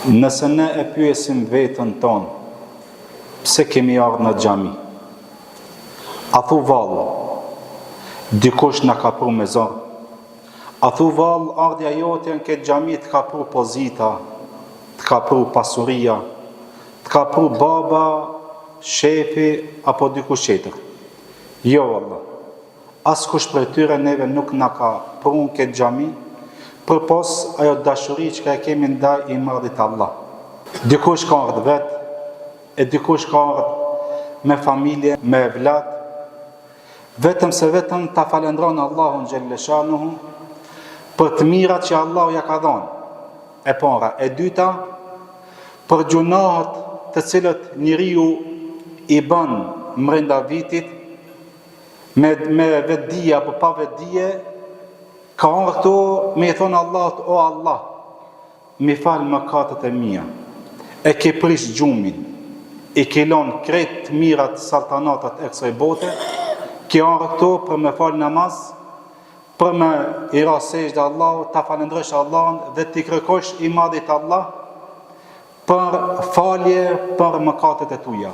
Nëse ne e pyesim veten tonë, pse kemi ardhë në xhami? A thu vallë, dikush na ka pru me zor? A thu vallë, ardhja jote në këtë xhami të ka pru pozita, të ka pru pasuria, të ka pru baba, shefi apo dikush tjetër? Jo valla. Askush prej tyre neve nuk na ka pru në këtë xhami, përpos ajo dashuri çka e kemi ndaj i madhit Allah. Dikush ka ardhë vet, e dikush ka ardhë me familje, me evlat, vetëm se vetëm ta falendron Allahun xhelleshanuhu për të mirat që Allahu ja ka dhonë. E para, e dyta, për gjynahet të cilët njeriu i bën mrenda vitit, me me vetëdije apo pa vetëdije ka ardhur këtu me i thonë Allahut o Allah m'i fal mëkatet e mia e ke prish gjumin i ke lon krejt të mirat saltanatat e kësaj bote ke ardhur këtu për me fal namaz për me i ra sexhde Allahut ta falëndrosh Allahun dhe t'i kërkosh i madhit Allah për falje për mëkatet e tuja.